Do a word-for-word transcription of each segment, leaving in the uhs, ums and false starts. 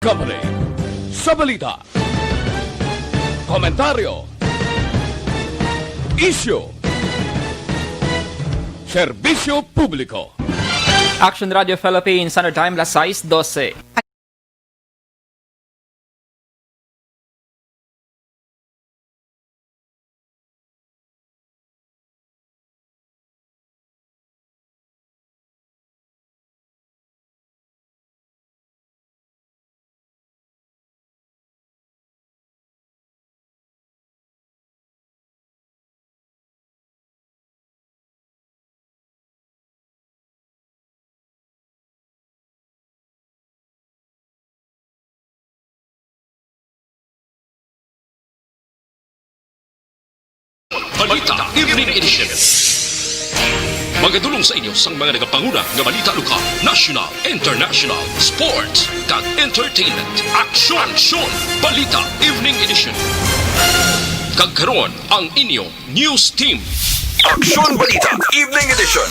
Company. Sa balita, komentaryo, isyu, serbisyo publiko. Action Radio Philippines, Standard Time, las sais dose. Balita Evening Edition. Magadulong sa inyo sang mga nagapanguna nga balita lokal, national, international, sports, kag entertainment. Aksyon! Aksyon! Balita Evening Edition. Kag karon, ang inyo news team. Aksyon Balita Evening Edition.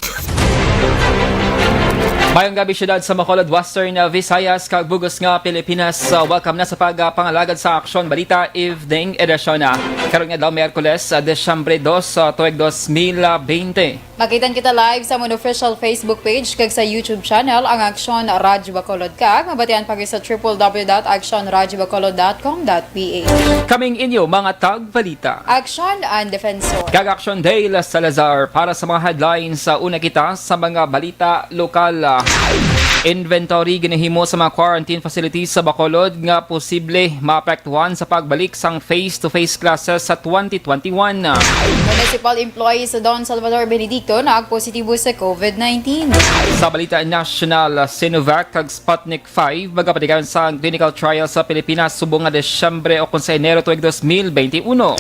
Mayong gabi, siyudad sa Bacolod, Western, uh, Visayas, kag bug-os nga Pilipinas. Uh, welcome na sa pagpangalagad sa Aksyon Balita Evening Edition, uh, karon nga adlaw, Miyerkules, uh, Disyembre dos, uh, tuig dos mil bente. Makitan kita live sa amon official Facebook page kag sa YouTube channel, ang Aksyon Radyo Bacolod, kag mabatian pa sa triple W dot aksyon radyo bacolod dot com dot P H. Kaming inyo mga tagbalita. Aksyon and Defensor. Kag Aksyon Dale Salazar para sa mga headlines. Sa una kita sa mga balita lokal. Inventory ginahimo sa mga quarantine facilities sa Bacolod nga posible maapektuhan sa pagbalik sang face-to-face classes sa twenty twenty-one. Municipal employee sa Don Salvador Benedicto nagpositibo sa COVID nineteen. Sa balita nasyonal, Sinovac kag Sputnik five magapatigayon sa clinical trial sa Pilipinas subong nga Disyembre o kon sa Enero tuig dos mil bente uno.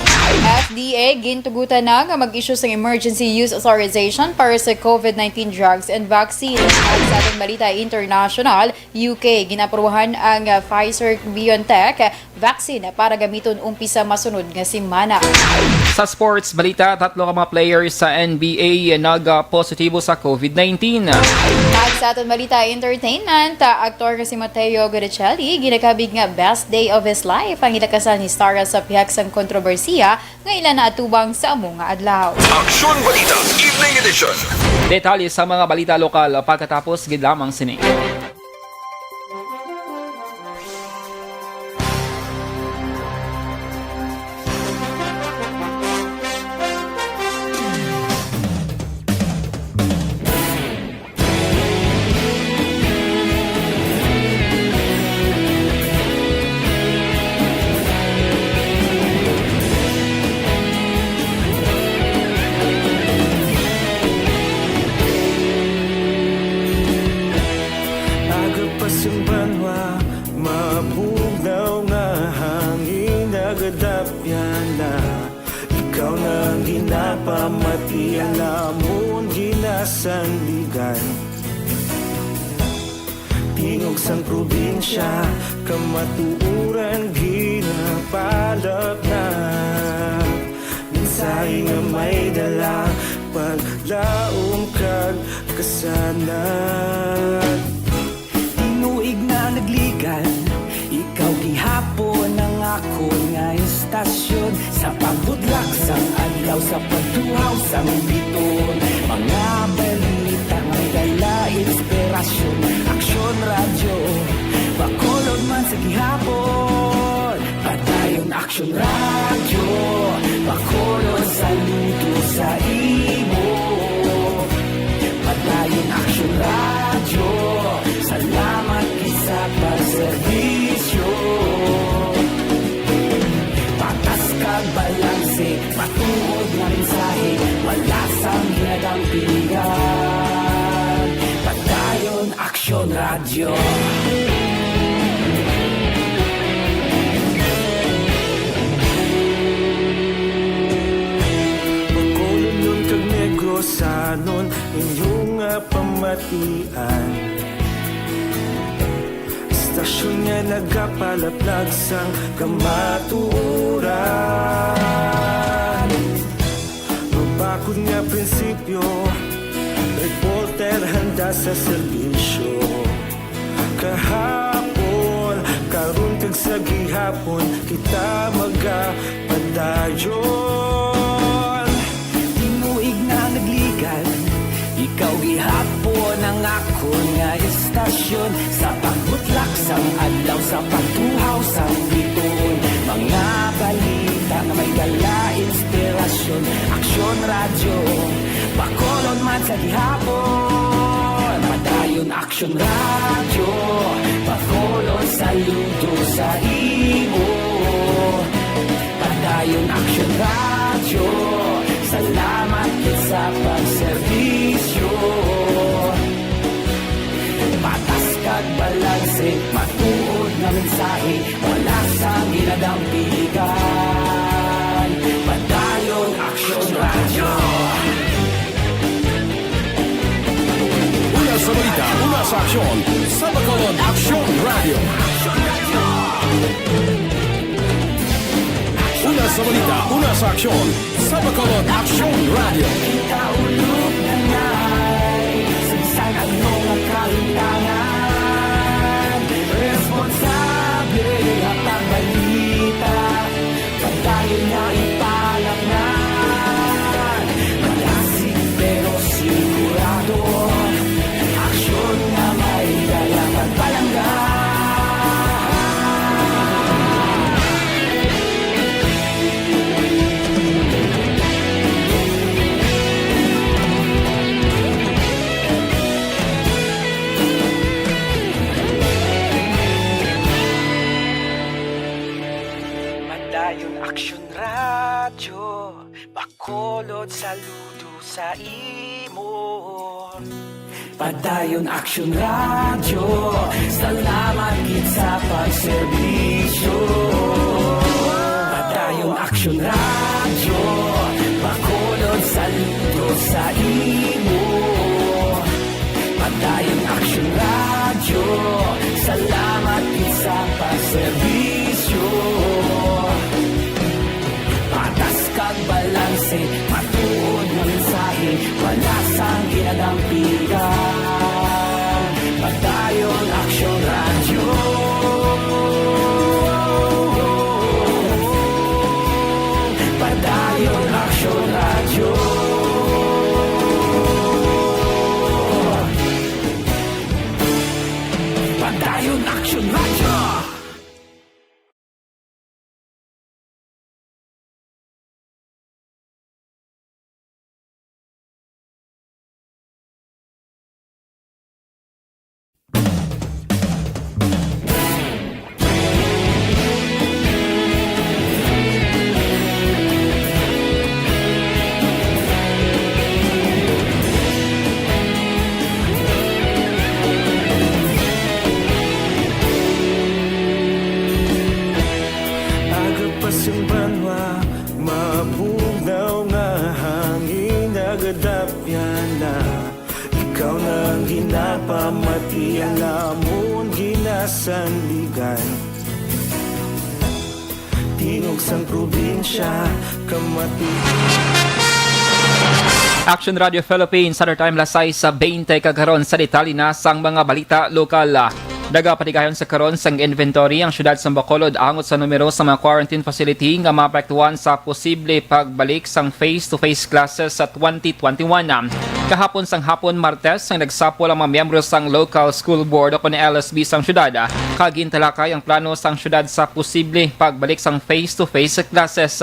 F D A gintugutan na nga mag-issue sang emergency use authorization para sa COVID nineteen drugs and vaccine. Sa atong balita international, U K, ginaaprubahan ang Pfizer-BioNTech vaccine para gamiton umpisa masunod nga semana. Sa sports balita, tatlo ka mga players sa N B A nag-positibo sa COVID nineteen. Kag sa aton balita entertainment, ah, aktor nga si Matteo Guidicelli ginakabig nga best day of his life ang ila kasal ni Starra sa pihak sang kontrobersiya nga ila naatubang sa amo nga adlaw. Aksyon Balita Evening Edition. Detalye sa mga balita lokal pagkatapos gid lamang sini. Aga pa sing banwa, mabugnaw nga hangin nagadapyan na. Ikaw na ang ginapamati, ang amon ginasandigan. Tingog sang probinsya, kamatuoran ginapalapnap. Mensahe nga may dala, paglaom kag kasanag. Tinuig na nagligan, ikaw gihapon ang akon nga istasyon. Sa pagbudlak sang adlaw, sa pagtuhaw sang biton, mga balita may dala inspirasyon. Aksyon Radyo Bacolod man sa gihapon. Padayon Aksyon Radyo Bacolod, saludo sa imo. Padayon Aksyon Radyo, salamat gid sa pagserbisyo. Patas kag balanse, matuod nga mensahe, wala sang ginadampigan. Padayon Aksyon Radyo. Bacolodnon kag Negrosanon, inyo nga pamatian. Istasyon nga nagapalaplag sang kamatuoran. Mabakod nga prinsipyo, reporter handa sa serbisyo. Kahapon kag Sa gihapon kita magapadayon. Tinuig na nagligad, ikaw gihapon ang akon nga istasyon. Sa pagbutlak sang adlaw, sa pagtuhaw sang bituon, mga balita nga may dala inspirasyon. Aksyon Radyo, Bacolod man sa gihapon. Padayon Aksyon Radyo, Bacolod, saludo sa imo. Padayon Aksyon Radyo, salamat gid sa pagserbisyo. Patas kag balanse, matuod nga mensahe, wala sang ginadampigan. Padayon Aksyon Radyo. Una sa balita, una sa aksyon, sa Bacolod Aksyon Radyo. Una sa balita, una sa aksyon, sa Bacolod Aksyon Radyo. Kita ulog na ngay, sa bisan ano nga kahitangan, responsable hatag balita. Padayon nga ipalaknad, malasig pero sigurado. Aksyon nga may dala pagpalangga. Padayon Aksyon Radyo, Bacolod, saludo sa imo. Padayon Aksyon Radyo, salamat gid sa pagserbisyo. Padayon Aksyon Radyo, Bacolod, saludo sa imo. Padayon Aksyon Radyo, salamat gid sa pagserbisyo. Patas kag balanse, matuod nga mensahe, wala sang ginadampigan. Padayon Aksyon Radyo. Padayon Aksyon Radyo. Padayon Aksyon Radyo. Aga pa sing banwa, mabugnaw nga hangin, nagadapyan na. Ikaw na ang ginapamati, ang amon ginasandigan. Tingog sang probinsya, kamati. Action Radio Philippines, Saturday time, alas sais sa baynte, kag karon sa detalye na sang mga balita lokal. Nagapatigayon sa karon sang inventory ang siyudad sa Bacolod angot sa numero sa mga quarantine facility nga maapektuhan sa posible pagbalik sang face-to-face classes sa twenty twenty-one. Kahapon sang hapon, Martes, ang nagsapol ang mga miyembro sang Local School Board o kon L S B sang siyudad, kag gintalakay ang plano sang siyudad sa posible pagbalik sang face-to-face classes.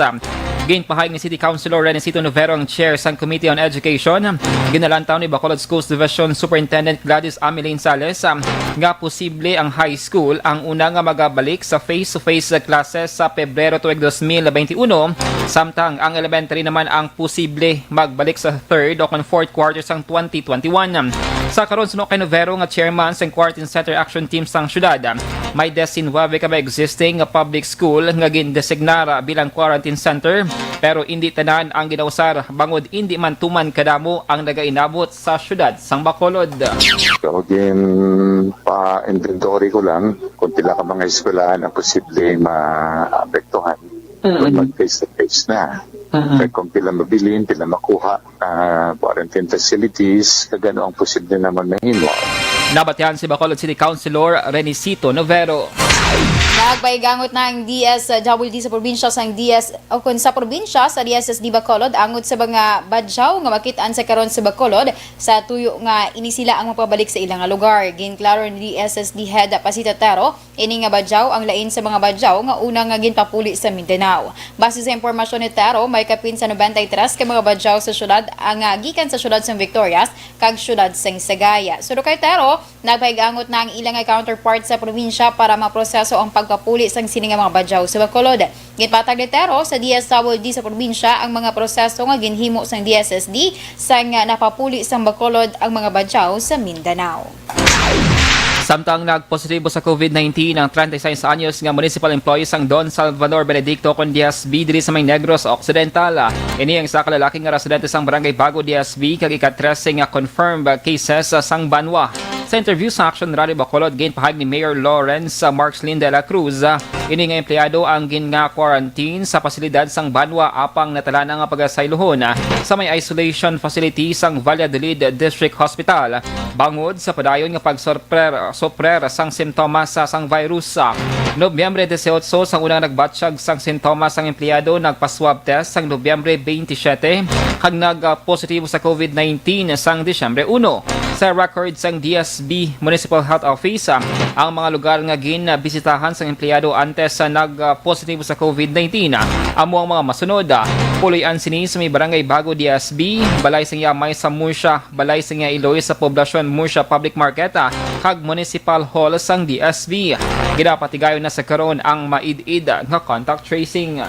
Ginpahayag ni City Councilor Renicito Novero, ang chair sang Committee on Education, ginalantaw ni Bacolod Schools Division Superintendent Gladys Ameline Sales, ah, nga posible ang high school ang una nga magabalik sa face-to-face classes sa Pebrero tuig dos mil benti uno, samtang ang elementary naman ang posible magbalik sa third o kon fourth quarter sang twenty twenty-one. Sa karon, suno kay Novero nga chairman sang Quarantine Center Action Team sang siyudad, may disinwebe ka mga existing nga public school nga gindesignar bilang quarantine center, pero indi tanan ang ginausar bangod indi man tuman kadamo ang nagainabot sa siyudad sang Bacolod. So, ginpa-inventory ko lang kung pila ka mga eskwelahan ang posibleng maapektuhan kung mag face-to-face na. Kag kung pila mabilin, pila makuha, ah, quarantine facilities, kag ano ang posible naman mahimo. Nabatian si Bacolod City Councilor Renicito Novero. Nagpahigangot na ang D S W D sa probinsya sang D S, o kun sa probinsya sa D S S D Bacolod, angot sa mga badyaw nga makit-an sa karon sa Bacolod, sa tuyo nga ini sila ang mapabalik sa ilang nga lugar. Ginklaro ni D S S D Head Pasita Tero, ini nga badyaw ang lain sa mga badyaw nga una nga ginpapuli sa Mindanao. Base sa impormasyon ni Tero, may kapin sa nobenta y tres ka mga badyaw sa syudad ang, ah, gikan sa syudad sang Victorias kag syudad sang Sagaya. Suno kay Tero, nagpahigangot na ang ilang nga counterpart sa probinsya para maproseso ang pagpapuli sang sini nga mga badyaw sa Bacolod. Ginpatag ni Tero, sa D S W D sa probinsya ang mga proseso nga ginhimo sang D S S D sang napapuli sang Bacolod ang mga badyaw sa Mindanao. Samtang nagpositibo sa COVID nineteen ang treinta y seis anyos nga municipal employee sang Don Salvador Benedicto kon D S B diri sa may Negros Occidental. Ini ang isa ka lalaki nga residente sang Barangay Bago D S B kag ika-trese nga confirmed cases sang banwa. Sa interview sa Action Radio Bacolod, ginpahayag ni Mayor Lawrence Marks Lynn de la Cruz, ini nga empleyado ang gin-, nga quarantine sa pasilidad sang banwa apang natala na nga pagasaylohon sa may isolation facility sang Valladolid District Hospital bangod sa padayon nga pagsorprer-, soprer sang simptomas sa, sang virus. Nobyembre dieciocho, sang unang nagbatyag sang sintomas sang empleyado, nagpa-swab test sang Nobyembre twenty-seven kag nag-positibo sa COVID nineteen sang Disyembre uno. Sa record sang D S B Municipal Health Office, ang mga lugar nga ginbisitahan sang empleyado antes sa nag-positibo sa COVID nineteen amo ang mga masunod. Puloy-an sini sa may Barangay Bago D S B, balay sang iya amay sa Murcia, balay sang iya iloy sa poblasyon Murcia Public Market, ah, kag Municipal Hall sang D S B. Ginapatigayon na sa karon ang maid-id nga contact tracing.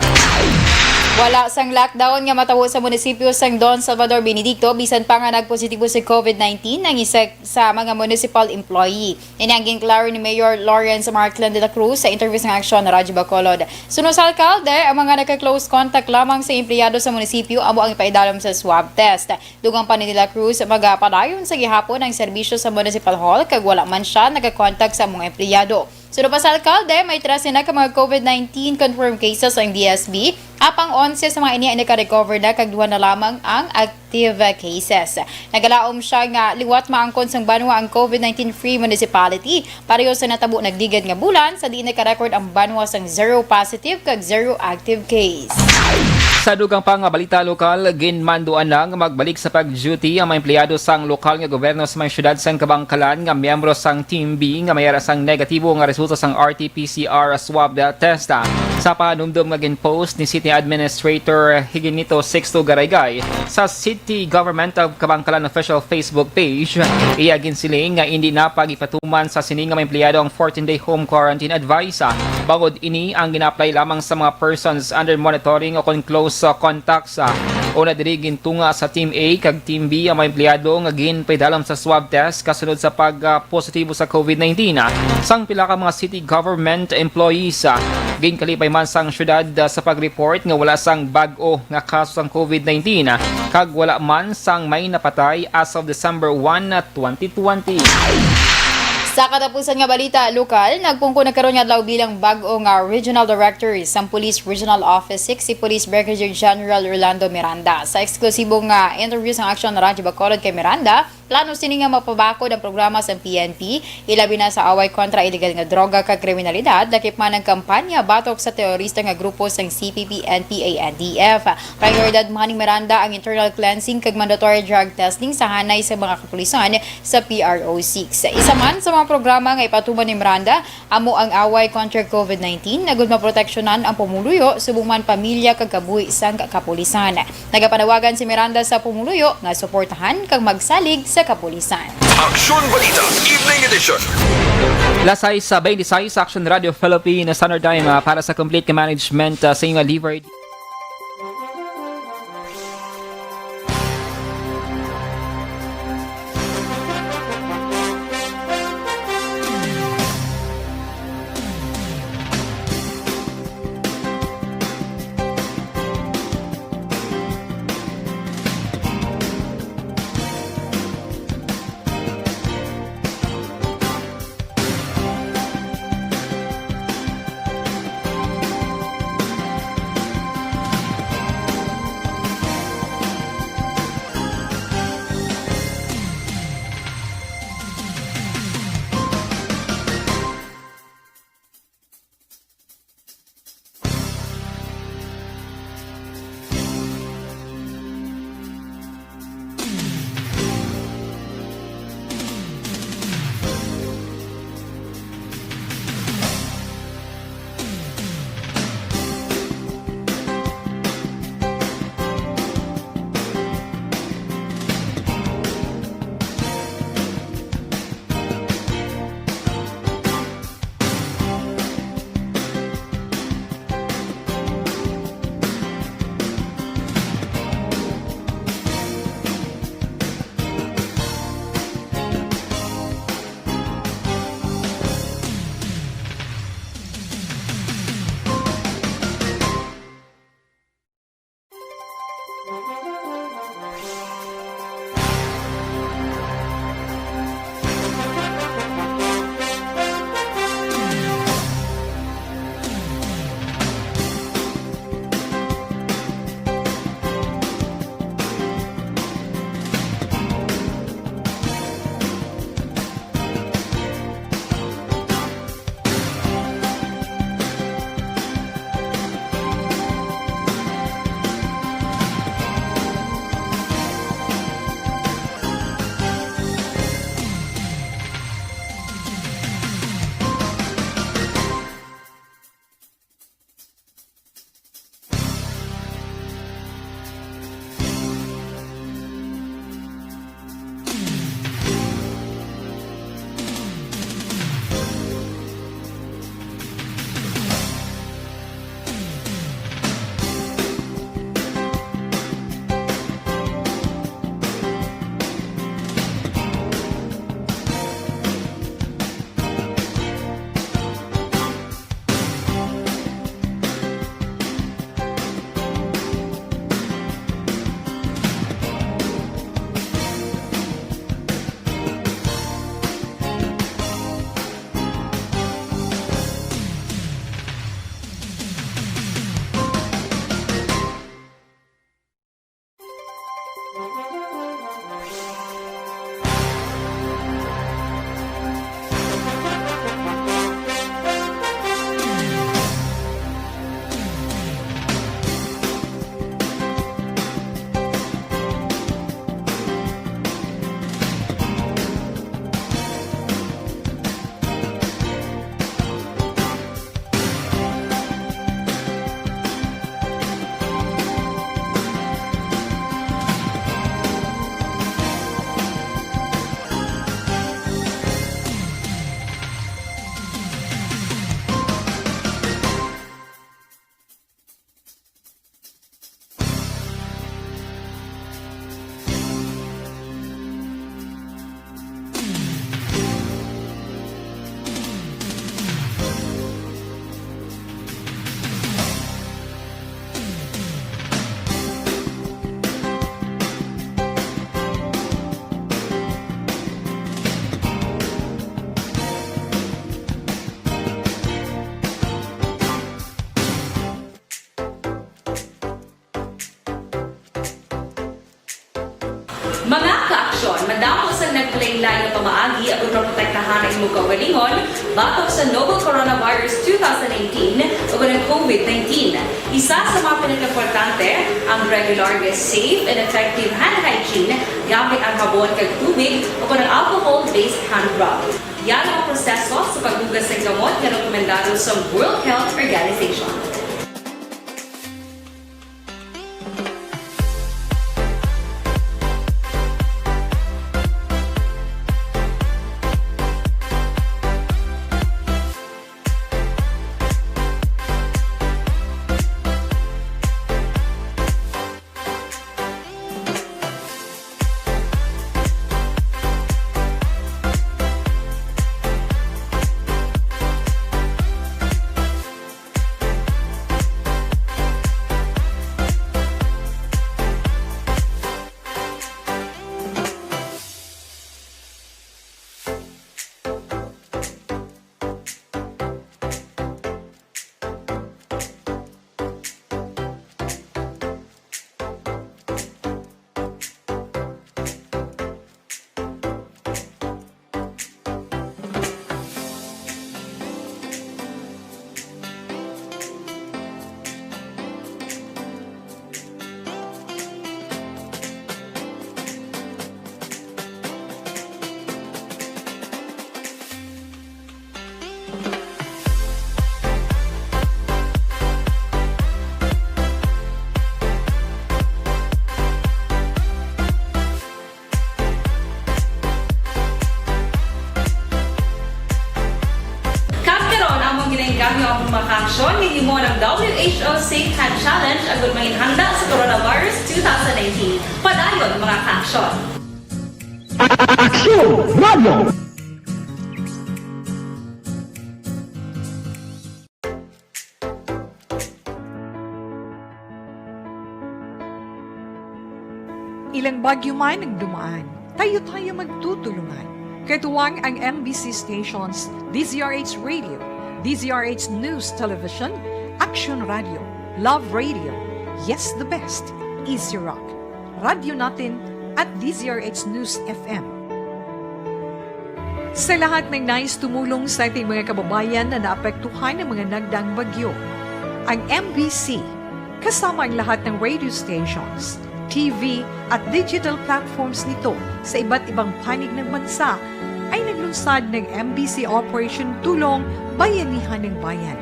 Wala sang lockdown nga matabo sa munisipyo sang Don Salvador Benedicto, bisan pa nga nagpositibo sa COVID nineteen ang isa sa mga municipal employee. Ini ang ginklaro ni Mayor Lawrence Markland de la Cruz sa interview sa Aksyon Radyo Bacolod. Suno sa alkalde, ang mga nagka-close contact lamang sa empleyado sa munisipyo amo ang ipaidalom sa swab test. Dugang pa ni De La Cruz, magapadayon sa gihapon ang serbisyo sa Municipal Hall kag wala man siya nagakontak sa mga empleyado. Suno pa sa alkalde, may trese na ka mga COVID nineteen confirmed cases ang D S B, apang onse sa mga ini ay naka-recover na kag duha na lamang ang active cases. Nagalaom siya nga liwat maangkon sang banwa ang COVID nineteen free municipality. Pareho sa natabo nagligad nga bulan, sa diin nagka-record ang banwa sang zero positive kag zero active case. Sa dugang pa nga balita lokal, ginmanduan na nga magbalik sa pag-duty ang mga empleyado sang lokal nga gobyerno sa may siyudad sang Kabankalan nga miyembro sang Team B nga may ara sang negatibo nga resulta sang R T P C R swab test. Sa panumdom nga gin-post ni City Administrator Higinito Sixto Garaygay sa City Government of Kabankalan official Facebook page, iya ginsiling nga indi na pagipatuman sa sini nga mga empleyado ang fourteen-day home quarantine advice, ah, bangod ini ang gina-apply lamang sa mga persons under monitoring o kon close, ah, contacts, ah. Una diri, gintunga sa Team A kag Team B ang mga empleyado nga ginpaidalom sa swab test kasunod sa pag, ah, positibo sa COVID nineteen, ah, sang pila ka mga city government employees, ah. Ginkalipay man sang syudad, ah, sa pag-report nga wala sang bag-o nga kaso sang COVID nineteen, ah, kag wala man sang may napatay as of December one, twenty twenty. Sa katapusan nga balita lokal, nagpungko na karon nga adlaw bilang bag-o nga Regional Director sang Police Regional Office six si Police Brigadier General Rolando Miranda. Sa eksklusibo nga interview sang Aksyon Radyo Bacolod kay Miranda, plano sini nga mapabakod ang programa sang P N P, ilabi na sa away kontra iligal nga droga kag kriminalidad, lakip man ang kampanya batok sa terorista nga grupo sang C P P, N P A, N D F. Prioridad man ni Miranda ang internal cleansing kag mandatory drug testing sa hanay sa mga kapulisan sa P R O six. Isa man sa mga programa nga ipatuman ni Miranda amo ang away kontra COVID nineteen, agud maproteksyonan ang pumuluyo, subong man pamilya kag kabuhi sang kapulisan. Nagapanawagan si Miranda sa pumuluyo nga suportahan kag magsalig sa kapulisan. Aksyon Balita, Evening Edition. Lasay sa twenty-six, Action Radio Philippines Standard Time, ah, para sa complete management, ah, sa inyo liver. Mga kaaksyon, madamo sang nagkalainlain nga pamaagi agud maprotektahan ang imong kaugalingon batok sa novel coronavirus two thousand eighteen ug ang COVID nineteen. Isa sa mga pinakaimportante ang regular nga safe and effective hand hygiene gamit ang habon kag tubig o kon ang alcohol-based hand rub. Yan ang proseso sa paghugas sang kamot nga rekomendado sa World Health Organization. Kag karon, among ginaengganyo ang mga kaaksyon nga himo ng W H O Safe Hand Challenge agud manginhanda sa coronavirus two thousand nineteen. Padayon, mga kaaksyon. Aksyon Radio! Ilang bagyo man ang dumaan, tayo-tayo magtutulungan. Katuwang ang M B C stations, D Z R H Radio, D Z R H News Television, Action Radio, Love Radio, Yes the Best, Easy Rock, Radyo Natin, at D Z R H News F M. Sa lahat ng nais tumulong sa ating mga kababayan na naapektuhan ng mga nagdaang bagyo, ang M B C, kasama ang lahat ng radio stations, T V, at digital platforms nito sa iba't ibang panig ng bansa, ay naglunsad ng M B C Operation Tulong Bayanihan ng Bayan.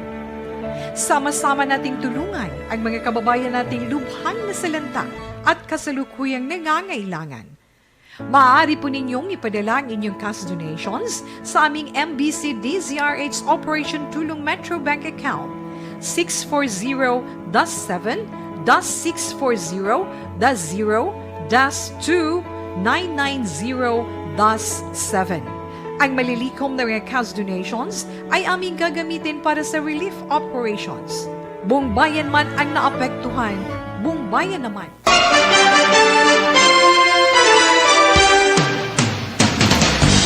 Sama-sama nating tulungan ang mga kababayan nating lubhang nasalanta at kasalukuyang nangangailangan. Maaari po ninyong ipadala ang inyong cash donations sa aming M B C D Z R H Operation Tulong Metro Bank account, six four zero dash seven dash six four zero dash zero dash two nine nine zero dash seven. Ang malilikom na mga cash donations ay aming gagamitin para sa relief operations. Buong bayan man ang naapektuhan, buong bayan naman.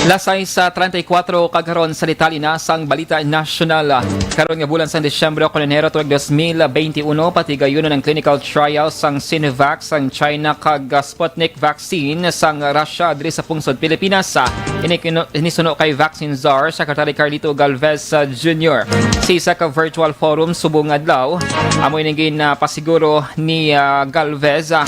Alas sais treinta y cuatro kag karon sa detalye na sang balita nasyonal. Karon nga bulan sang Disyembre o kon Enero tuig dos mil veintiuno, patigayunon ang clinical trial sang Sinovac sang China kag Sputnik vaccine sang Russia diri sa pungsod Pilipinas. Ini kinu-, ini suno kay Vaccine Czar Secretary Carlito Galvez, uh, Junior. Sa isa ka virtual forum subong adlaw, amo ini gin, uh, pasiguro ni, uh, Galvez, uh,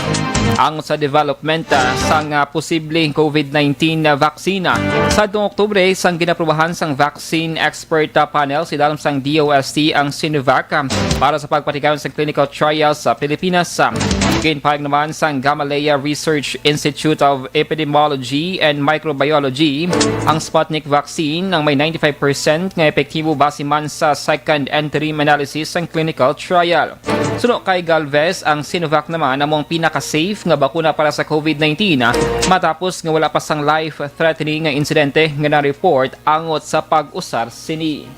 ang sa development, uh, sang, uh, posibleng COVID nineteen, uh, vaccine. Sa atong Oktubre, sang ginaprubahan sang vaccine expert, uh, panel, sidalom sang D O S T ang Sinovac, um, para sa pagpatigayon sa clinical trial sa Pilipinas. Um, ginpahayag naman sang Gamaleya Research Institute of Epidemiology and Microbiology, ang Sputnik vaccine ang may ninety-five percent nga epektibo base man sa second interim analysis sang clinical trial. Suno kay Galvez, ang Sinovac naman amo ang pinaka-safe nga bakuna para sa COVID nineteen, ah, matapos nga wala pa sang life-threatening nga insidente nga na-report angot sa pag-usar sini.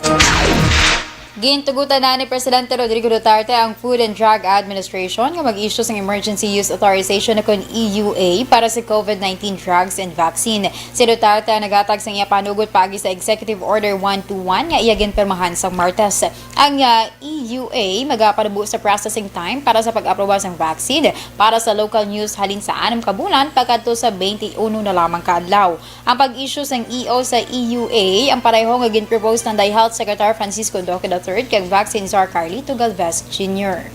Gintugutan na ni Presidente Rodrigo Duterte ang Food and Drug Administration nga mag-issue sang Emergency Use Authorization o kon E U A para sa COVID nineteen drugs and vaccine. Si Duterte ang naghatag sang iya panugot paagi sa Executive Order one two one nga iya ginpirmahan sa Martes. Ang, ah, U A magapanubo sa processing time para sa pag-aproba sang vaccine para sa local news halin sa anom ka bulan pagkadto sa twenty-one na lamang ka adlaw. Ang pag-issue sang E O sa E U A ang pareho nga gin-propose nanday Health Secretary Francisco Duque the third kag Vaccine Czar Carlito Galvez Junior.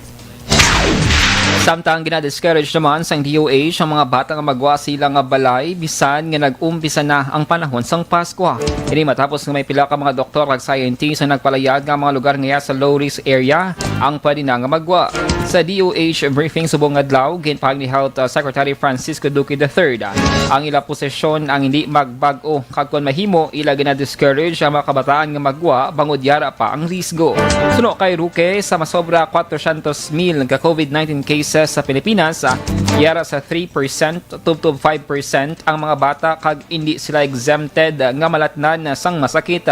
Samtang gina-discourage naman sang D O H ang mga bata nga magwa sa ila nga balay bisan nga nag-umpisa na ang panahon sang Paskwa. Ini matapos nga may pila ka mga doktor kag scientist ang nagpalayag nga ang mga lugar nga sa low risk area ang pwede na nga magwa. Sa D O H briefing subong adlaw, ginpahayag ni Health, uh, Secretary Francisco Duque the third, uh, ang ila posisyon ang hindi magbag-o kag kon mahimo, ila gina-discourage ang mga kabataan nga magwa bangod yara pa ang risgo. Suno kay Roque, sa masobra kwatrosyentos mil ka COVID nineteen cases sa Pilipinas, ah, yara sa three percent tubtob five percent ang mga bata kag indi sila exempted nga malatnan sang masakit.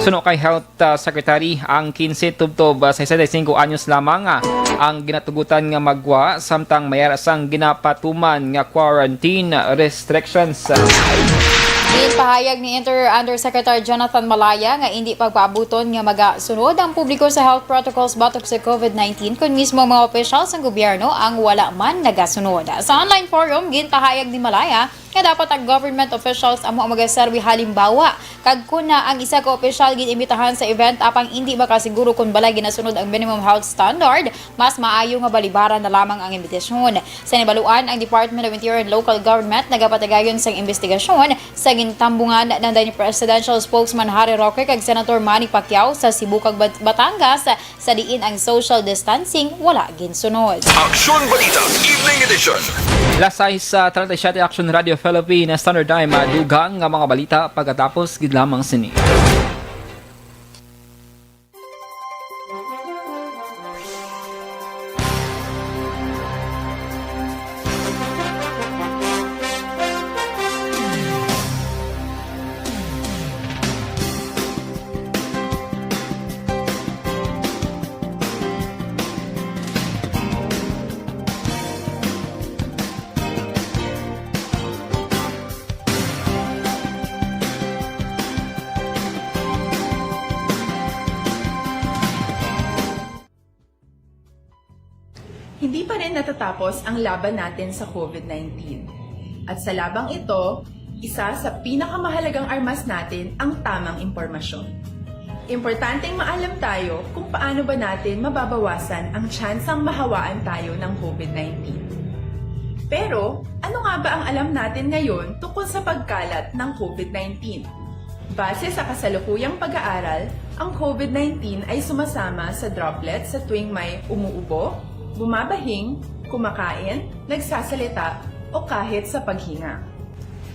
Suno kay Health, ah, Secretary, ang kinse tubtob, ah, sesenta y cinco anyos lamang, ah, ang ginatugutan nga magwa, samtang may ara sang ginapatuman nga quarantine restrictions. Ginpahayag ni Inter Undersecretary Jonathan Malaya nga indi pagpaabuton nga magasunod ang publiko sa health protocols batok sa COVID nineteen, kun mismo ang mga opisyal sang gobyerno ang wala man nagasunod. Sa online forum, ginpahayag ni Malaya nga dapat ang government officials amo ang magaserbi halimbawa, kag kun na ang isa ka opisyal gin-imbitahan sa event apang indi makasiguro kon balay ginasunod ang minimum health standard, mas maayo nga balibaran na lamang ang imbitasyon. Sa nahibaluan, ang Department of Interior and Local Government nagapatigayon sang imbestigasyon sa gintambungan nanday ni Presidential Spokesman Harry Roque kag Senator Manny Pacquiao sa Cebu kag Bat-, Batangas, sa diin ang social distancing wala ginsunod. Aksyon Balita, Evening Edition. Las sais, ah, treinta y siete, Aksyon Radio Philippines, Standard Time, ah, dugang nga mga balita pagkatapos gid lamang sini. Hindi pa rin natatapos ang laban natin sa COVID nineteen. At sa labang ito, isa sa pinakamahalagang armas natin ang tamang impormasyon. Importanteng maalam tayo kung paano ba natin mababawasan ang tsansang mahawaan tayo ng COVID nineteen. Pero, ano nga ba ang alam natin ngayon tungkol sa pagkalat ng COVID nineteen? Base sa kasalukuyang pag-aaral, ang COVID nineteen ay sumasama sa droplets sa tuwing may umuubo, bumabahing, kumakain, nagsasalita, o kahit sa paghinga.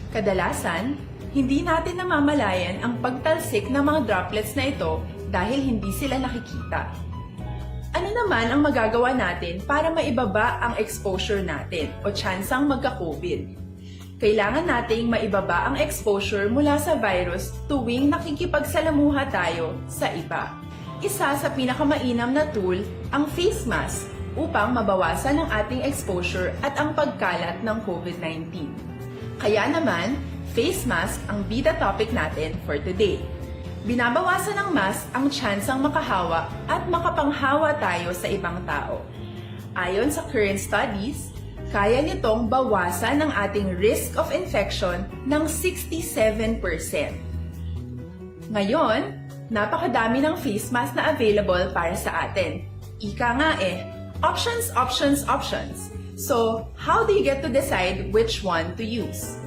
Kadalasan, hindi natin namamalayan ang pagtalsik ng mga droplets na ito dahil hindi sila nakikita. Ano naman ang magagawa natin para maibaba ang exposure natin o tsansang magka-COVID? Kailangan nating maibaba ang exposure mula sa virus tuwing nakikipagsalamuha tayo sa iba. Isa sa pinakamainam na tool ang face mask upang mabawasan ang ating exposure at ang pagkalat ng COVID nineteen. Kaya naman, face mask ang bida topic natin for today. Binabawasan ng mask ang tsansang makahawa at makapanghawa tayo sa ibang tao. Ayon sa current studies, kaya nitong bawasan ang ating risk of infection ng sixty-seven percent. Ngayon, napakadami ng face mask na available para sa atin. Ika nga eh, options, options, options. So, how do you get to decide which one to use?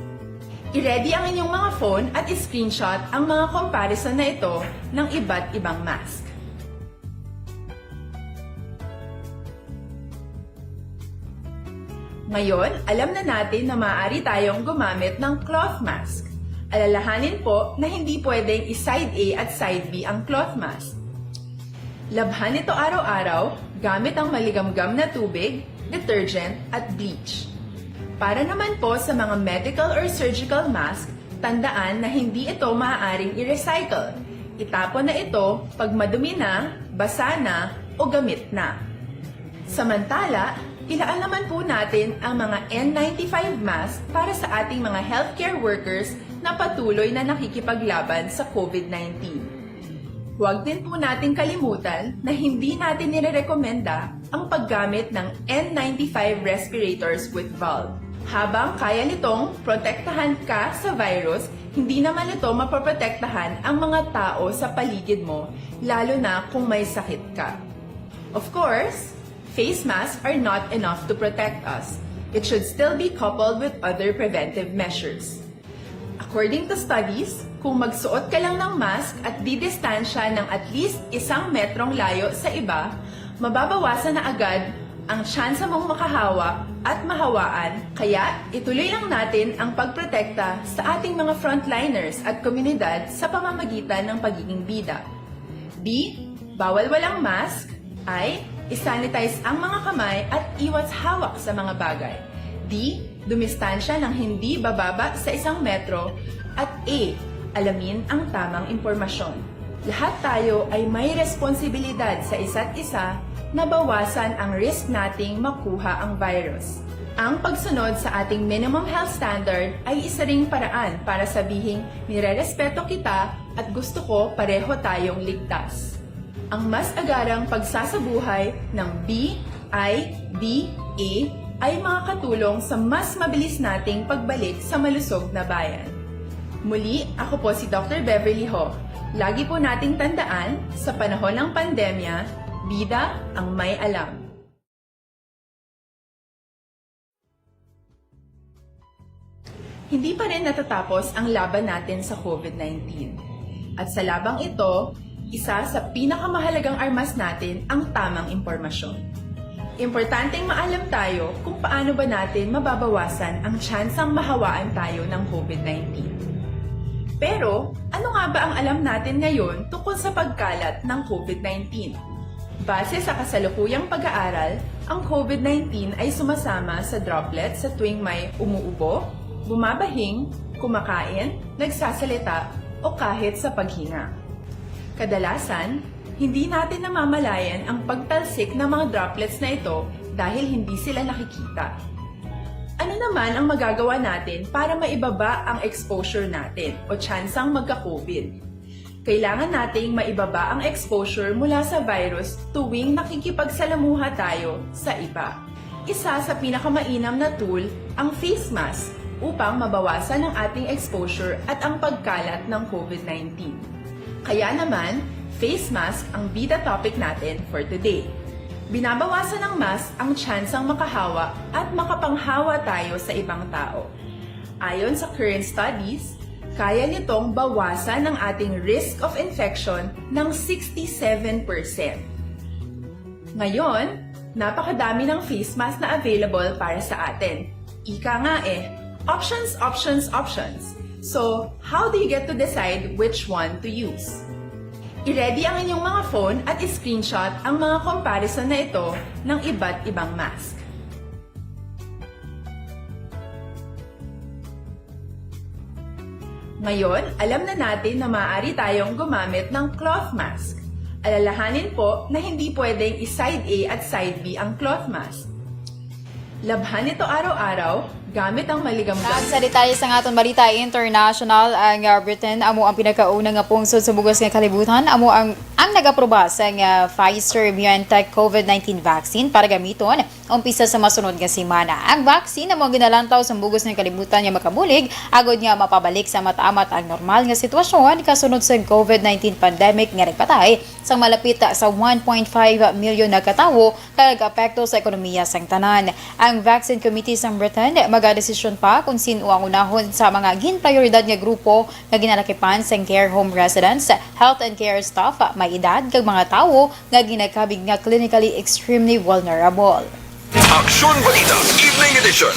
I-ready ang inyong mga phone at i-screenshot ang mga comparison na ito ng iba't ibang mask. Ngayon, alam na natin na maaari tayong gumamit ng cloth mask. Alalahanin po na hindi pwedeng i-side A at side B ang cloth mask. Labhan ito araw-araw gamit ang maligamgam na tubig, detergent, at bleach. Para naman po sa mga medical or surgical mask, tandaan na hindi ito maaaring i-recycle. Itapon na ito pag madumi na, basa na, o gamit na. Samantala, ilaan naman po natin ang mga N ninety-five mask para sa ating mga healthcare workers na patuloy na nakikipaglaban sa COVID nineteen. Huwag din po nating kalimutan na hindi natin nirerekomenda ang paggamit ng N ninety-five respirators with valve. Habang kaya nitong protektahan ka sa virus, hindi naman ito mapoprotektahan ang mga tao sa paligid mo, lalo na kung may sakit ka. Of course, face masks are not enough to protect us. It should still be coupled with other preventive measures. According to studies, kung magsuot ka lang ng mask at didistansya ng at least isang metrong layo sa iba, mababawasan na agad ang tsansa mong makahawa at mahawaan, kaya ituloy lang natin ang pagprotekta sa ating mga frontliners at komunidad sa pamamagitan ng pagiging bida. B, bawal walang mask. I, isanitize ang mga kamay at iwas hawak sa mga bagay. D, dumistansya ng hindi bababa sa isang metro. At E, alamin ang tamang impormasyon. Lahat tayo ay may responsibilidad sa isa't isa na bawasan ang risk nating makuha ang virus. Ang pagsunod sa ating minimum health standard ay isa ring paraan para sabihing nirerespeto kita at gusto ko pareho tayong ligtas. Ang mas agarang pagsasabuhay ng B I D A ay makakatulong sa mas mabilis nating pagbalik sa malusog na bayan. Muli, ako po si Doctor Beverly Ho. Lagi po nating tandaan, sa panahon ng pandemya, bida ang may alam. Hindi pa rin natatapos ang laban natin sa COVID nineteen. At sa labang ito, isa sa pinakamahalagang armas natin ang tamang impormasyon. Importanteng maalam tayo kung paano ba natin mababawasan ang tsansang mahawaan tayo ng COVID nineteen. Pero, ano nga ba ang alam natin ngayon tungkol sa pagkalat ng COVID nineteen? Base sa kasalukuyang pag-aaral, ang COVID nineteen ay sumasama sa droplet sa tuwing may umuubo, bumabahing, kumakain, nagsasalita, o kahit sa paghinga. Kadalasan, hindi natin namamalayan ang pagtalsik ng mga droplets na ito dahil hindi sila nakikita. Ano naman ang magagawa natin para maibaba ang exposure natin o tsansang magka-COVID? Kailangan nating maibaba ang exposure mula sa virus tuwing nakikipagsalamuha tayo sa iba. Isa sa pinakamainam na tool ang face mask upang mabawasan ang ating exposure at ang pagkalat ng COVID nineteen. Kaya naman, face mask ang bida topic natin for today. Binabawasan ng mask ang tsansang makahawa at makapanghawa tayo sa ibang tao. Ayon sa current studies, kaya nitong bawasan ang ating risk of infection ng sixty-seven percent. Ngayon, napakadami ng face mask na available para sa atin. Ika nga eh, options, options, options. So, how do you get to decide which one to use? I-ready ang inyong mga phone at i-screenshot ang mga comparison na ito ng iba't ibang mask. Ngayon, alam na natin na maaari tayong gumamit ng cloth mask. Alalahanin po na hindi pwedeng i-side A at side B ang cloth mask. Labhan ito araw-araw gamit ang maligamgam. Sa detalye sang aton balita international, ang, ah, Britain amo ang pinakauna nga pungsod sa bug-os nga kalibutan amo ang, ang nag-aproba sang, ah, Pfizer-BioNTech COVID nineteen vaccine para gamiton umpisa sa masunod nga semana. Ang vaccine amo ang ginalantaw sa bug-os nga kalibutan nga makabulig agod nga mapabalik sa amat-amat ang normal nga sitwasyon kasunod sa COVID nineteen pandemic nga nagpatay sa malapit sa one point five million na ka tawo kag apekto sa ekonomiya sang tanan. Ang Vaccine Committee sang Britain magadesisyon pa kung sin-o ang unahon sa mga ginprioridad nga grupo nga ginalakipan sang care home residents, health and care staff, may edad, kag mga tawo nga ginakabig nga clinically extremely vulnerable. Aksyon Balita, Evening Edition.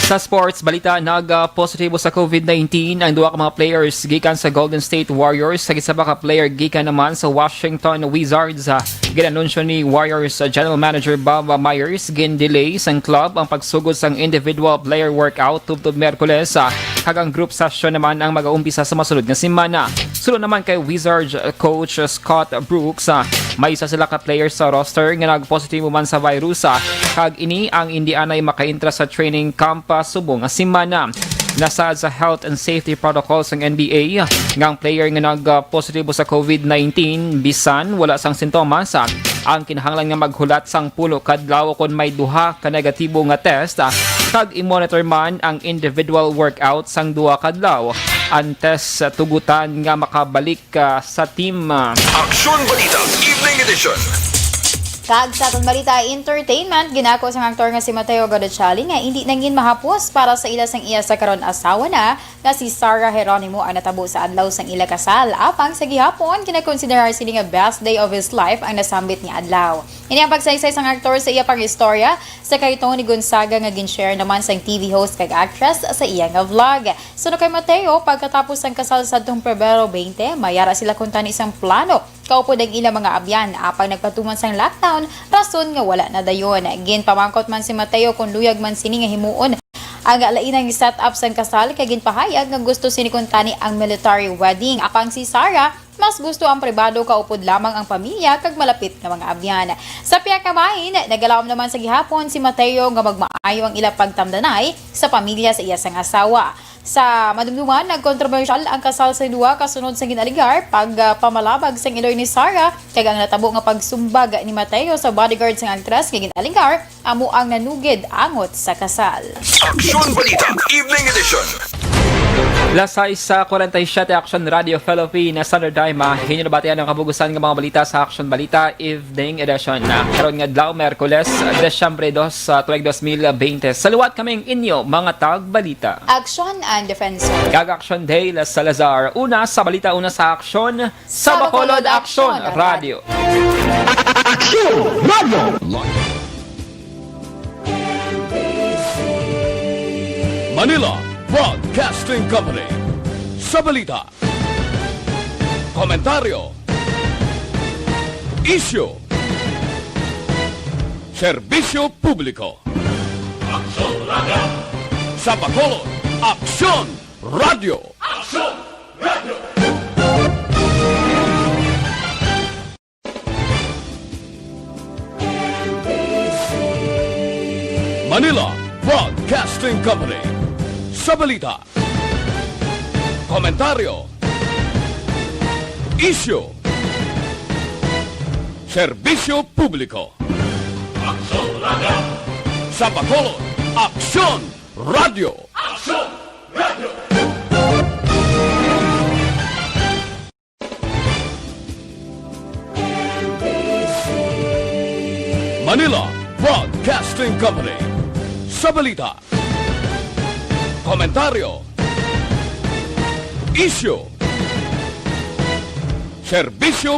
Sa sports balita, nag-positibo sa COVID nineteen ang duha ka mga players gikan sa Golden State Warriors kag isa pa ka player gikan naman sa Washington Wizards. Ginanunsyo ni Warriors General Manager Bob Myers, gin-delay sang club ang pagsugod sang individual player workout tubtob Miyerkules, kag ang group session naman ang mag-aumpisa sa masunod nga semana. Suno naman kay Wizards coach Scott Brooks, may isa sila ka player sa roster nga nagpositibo man sa virus, kag ini ang indi anay makaentra sa training camp subong nga semana. Nasad sa health and safety protocols sang N B A nga ang player nga nag-positibo sa covid nineteen, bisan wala sang sintomas, ang kinahanglan nga maghulat sang pulo ka adlaw kon may duha ka negatibo nga test, kag i-monitor man ang individual workout sang duha ka adlaw antes tugutan nga makabalik ka sa team. Aksyon Balita, Evening Edition. Kag sa aton balita, entertainment, ginako sang aktor nga si Mateo Guadachali nga hindi nangin mahapos para sa ila sang iya sa karon asawa na nga si Sarah Geronimo ang natabo sa adlaw sang ila kasal. Apang sa gihapon, ginakonsiderar sini nga best day of his life ang nasambit nga adlaw. Ini ang pagsaysay sang aktor sa iya pang-istorya sa kay Tony Gonzaga nga gin-share naman sang T V host kag actress sa iya nga vlog. Suno kay Mateo, pagkatapos sang kasal sadtong Pebrero twenty, mayara sila kuntani sang plano kaupod ang ilang mga abyan, apang nagpatuman sang lockdown, rason nga wala na dayon. Ginpamangkot man si Mateo kon luyag man sini nga himuon ang lain nga setup sang kasal, kay ginpahayag nga gusto sini kuntani ang military wedding. Apang si Sarah, mas gusto ang pribado kaupod lamang ang pamilya kag malapit nga mga abyan. Sa pihak nga bahin, nagalaom naman sa gihapon si Mateo nga magmaayo ang ila pagtamdanay sa pamilya sa iya sang asawa. Sa madumduman, nagkontrobersyal ang kasal sa duha kasunod sa gin-alegar pagpamalabag sang iloy ni Sarah kag ang natabo nga pagsumbag ni Mateo sa bodyguard sang aktres nga gin-alegar amo ang nanugid angot sa kasal. Aksyon Balita, Evening Edition. Las sais sa kwarenta y siyete, Aksyon Radio Philippines, Standard Time, ah, inyo nabatian ang kabugusan nga mga balita sa Aksyon Balita Evening Edition. Ah, karon nga adlaw, Miyerkules, Desyembre dos, ah, tuig dos mil bente. Sa liwat kami ang inyo mga tagbalita. Aksyon and Defensor. Kag Aksyon Dale Salazar. Una sa balita, una sa aksyon, sa Bacolod Aksyon Radio. Aksyon Radio. Manila Broadcasting Company. Sa balita, komentaryo, isyu, serbisyo publiko. Aksyon Radio. Sa Bacolod, Aksyon Radio. Aksyon Radio. Manila Broadcasting Company. Sa balita, komentaryo, isyu, serbisyo publiko. Aksyon Radio. Sa Bacolod, Aksyon Radio. Aksyon Radio. Manila Broadcasting Company. Sa balita, komentaryo, isyu, serbisyo